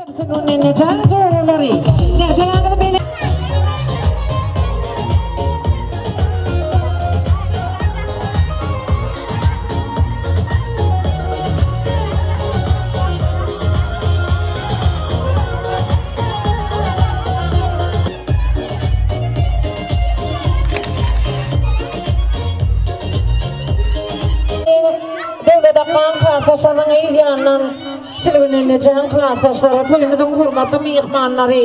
Döwlet Akganyň klasdaşlarynyň yz ýanyndan Sülgün Ennejan klasdaşlary, toýumyzyň hormatly myhmanlary,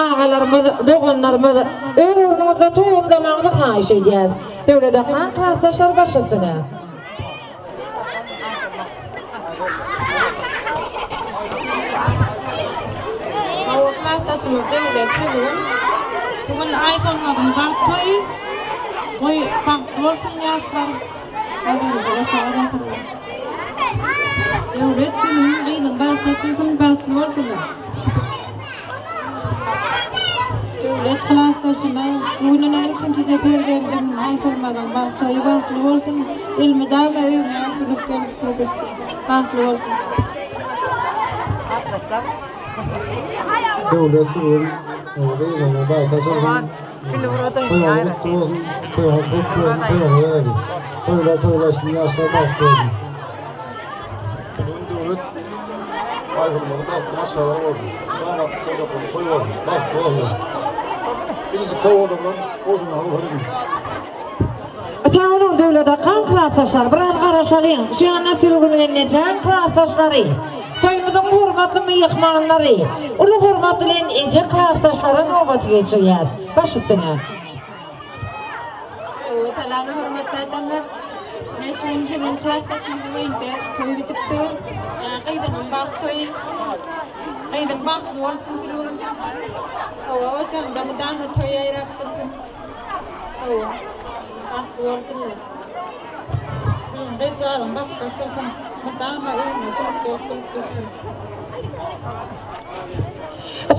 agalarymyz, doganlarymyz öz ornuňyzda toý gutlamagyňyzy haýyş edýäris. Döwlet Akganyň klasdaşlary baş üstüne. Hawa klasdaşymyz Döwlet Sülgün. Bu gün Aýsolmazyň bagt toýy. Goý bagtly bolsun ýaşlar. Gadyrly goşaga basyrlar. Döwlet Sülgün gyzyň bagty açylsyn bagtly bolsunlar. Döwlet klasdaşymyz bu gününe ilkinjije perzendim Aýsolmazyň bagt toýy bagtly bolsun elmydama öýüňe gülüp gelip bagtly bolsun. Döwlet Sülgün gyzynyň bagty açylsyn. Toýuňyz gutly bolsun, toýuňyz köp bolsun, toýuňyza geleli. Toýlar toýlaşsyn, ýaşlar bagtly bolsun. Türkmen döwlet baýramlary bagtly maşgalalar bolsun. Mydama ojaklaryň toý bolsun, bagtly bolsunlar. Birisi toý bolanlar goşunlara rugsat ediň. Sag boluň Döwlet akgam klasdaşlar biraz garaşalyň şu ýanda Sülgün gelnejem klasdaşlary toýumyzyň hormatly myhmanlary uly hormat bilen eje klasdaşlara nobaty geçirýäs baş üstüne. Salam hormatly adamlar. Men şu gün Sülgün klasdaşymyzyň öýünde toý bitip dur. Gyzynyň bagt toýy. Gyzyň bagtly bolsun Sülgün. Hawa ojagyňda mydama toý ýaýrap dursun. Hawa. Bagtly bolsunlar. Sülgün gyzjagazyň bagty açylsyn. Mydama öýüňe gülüp gelip gülüp dursun.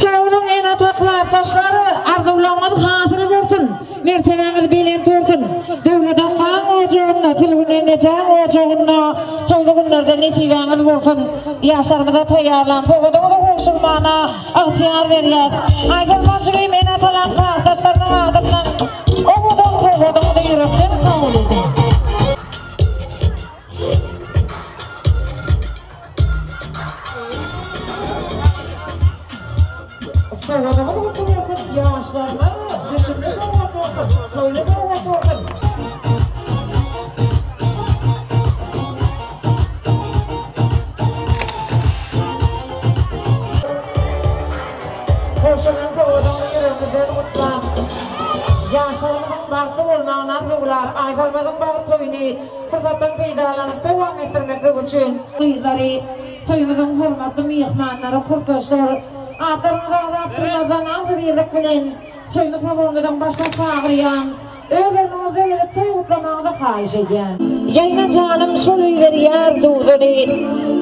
Sag boluň ene-ata klasdaşlar, arzuwlaryňyz hasyl bolsun, mertebäňiz belent bolsun. Döwlet akgaň ojagynda, Sülgün enejäň ojagynda toýly günlerde nesibäňiz bolsun. Ýaşlarymyza taýýarlan sowgadyňyzy gowşurmana ygtyýar berýäs. Aýdylmaz jigim ene-atalaň klasdaşlarynyň adyndan owadan sowgadyňyzy ýürekden kabul ediň. Sowgadyňyz gutly bolsun ýaşlarymyz düşümli sowgat bolsun toýly sowgat bolsun. Gowşurylan sowgadyňyzy ýüregimizden gutlap, ýaşlarymyzyň bagtly bolmagyny arzuwlap, Aýsolmazyň bagt toýuny Pursatdan peýdalanyp dowam etdirmeklik üçin gyzlary, toýumyzyň hormatly myhmanlary, kursdaşlar, atlaryňyzy agzap durmazdan agzybirlik bilen toýumyz sabagymyzyň başyna çagyrýan, öz ornuňyzda gelip toý gutlamagyňyzy haýyş edýän. Ýaýna janym şol öý berýär duzuny,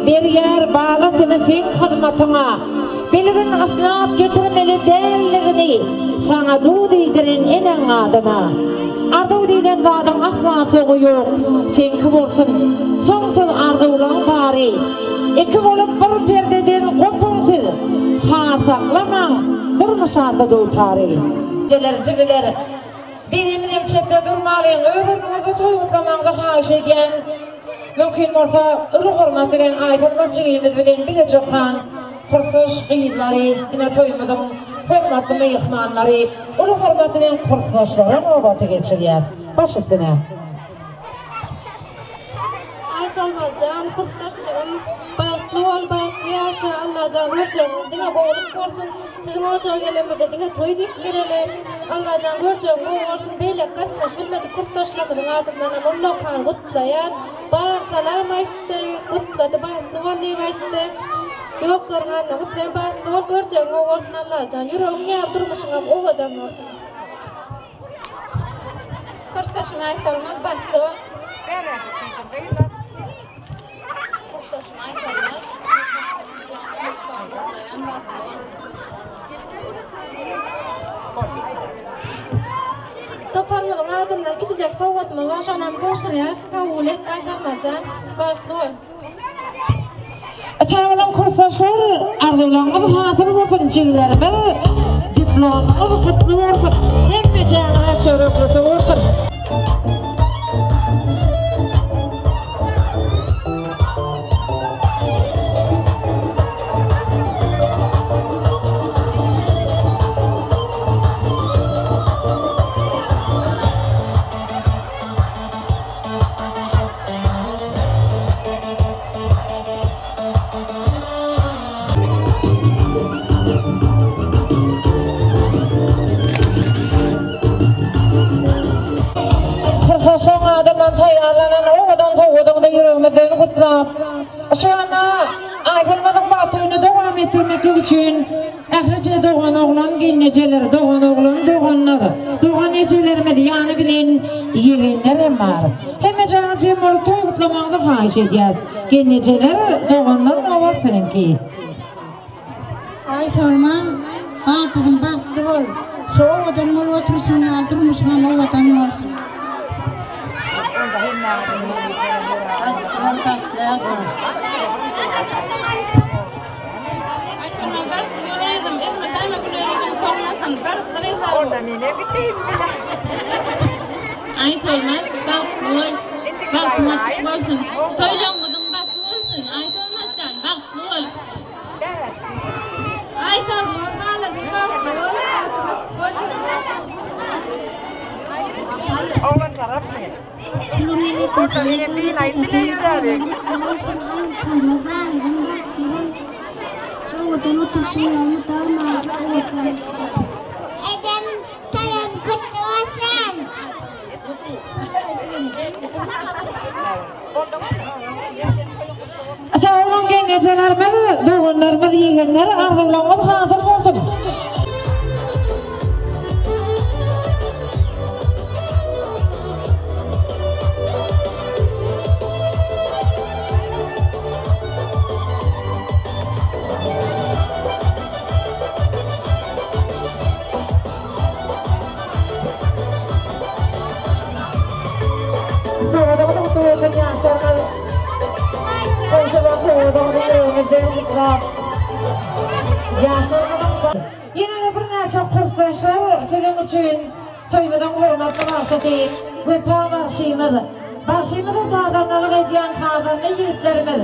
Berýär balasyny seň hyzmatyňa. Bilgin ysnat getirmeli däldigini, Saňa duz iýdiren eneň adyna. Arzuw diýlen zadyň asla soňy ýok, Seňki bolsun soňsuz arzuwlaň bary. Iki bolup bir perdeden gopuň siz, Har saklamaň durmuş atly dutary. Geler jigiler, birimizem çetde durmalyň, öz ornuňyzda toý gutlamagyňyzy haýyş edýän. Mümkin bolsa, uly hormat bilen Aýsolmaz jigimiz bilen bileje okan kursdaş gyzlary, ine toýumyzyň hormatly myhmanlary, uly hormat bilen kursdaşlara nobaty geçirýäs. Baş üstüne. Aýsolmaz jan, kursdaşjygym, bagtly bol, bagtly ýaşa, Allajan görjegiňiz diňe gowulyk bolsun, siziň ojaga gelenimizde diňe toý diýip geleli, Allajan görjegiň gowy bolsun, beýleki gatnaşybilmedik kursdaşlarymyzyň adyndanam ullakan gutlaýan, bar salam aýtdy, gutlady, bagtly bol diýip aýtdy. Ýoklaryň adyndan gutlaýan, bagtly bol, görjegiň gowy bolsun Allajan, ýüregiň ýaly durmuşyňam owadan bolsun. Kursdaşym Aýsolmaz bagtly bol. Kursdaşym Aýsolmaz gutlaýan bagtly bol. Toparymyzyň adyndan kiçijek sowgatymyz bar, şonam gowşurýas. Kabul et Aýsolmazjan, bagtly bol. Sag boluň kursdaşlar, arzuwlaryňyz hasyl bolsun jigilerimiz, diplomyňyz gutly bolsun, hemmejäňize çöreklisi bolsun. Pursaşyň adyndan taýýarlanan owadan sowgadyňyzy ýüregimizden gutlap, şu anda Aýsolmazyň bagt toýuny dowam etdirmeklik üçin ählije doganoglan gelnejeler, doganoglan doganlar, dogan ejelerimiz ýany bilen ýegenler hem bar. Hemme jana jem bolup toý gutlamagyňyzy haýyş edýäs. Gelnejeler, doganlar nobat siziňki. Aýsolmaz, bagtyzym bagtly bol. Şu owadan bolup oturşyň ýaly durmuşyňam owadan bolsun. Bagtly bol, bagtly ýaşa. Aýsolmaz bagtly bol gyzym, elmydama güler ýüzüň solmasyn. Bagtly gyzlar bol. Aýsolmaz bagtly bol. Bagtyň açyk bolsun. Toýlaryňyzyň başy bolsun. Aýsolmaz jan, bagtly bol. Aýsolmaz balajyk bagtly bol. Bagtyň açyk bolsun. Ejem toýum gutly bolsun. Sag boluň gelnejelerimiz, doganlarymyz, ýegenler, arzuwlaryňyz hasyl bolsun. Sowgadyňyz gutly bolsun ýaşlarymyz. Goňşular sowgadyňyzy ýüregiňizden gutlap. Ýaşlarymyzyň Ýene-de birnäçe kursdaşlar siziň üçin toýumyzyň hormatly bagşysy Wepa bagşymyz, bagşymyza sazandalyk edýän sazanda ýigitlerimiz,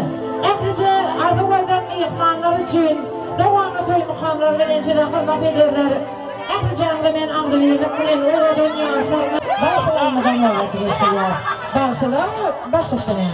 ählije arzuw aýdan myhmanlar üçin dowamly toý mukamlary bilen size hyzmat ederler. Ählijäňize men agzybirlik bilen owadan ýaşlarymyz bagşylarymyza nobat geçirýär. Bagşylar baş üstüne.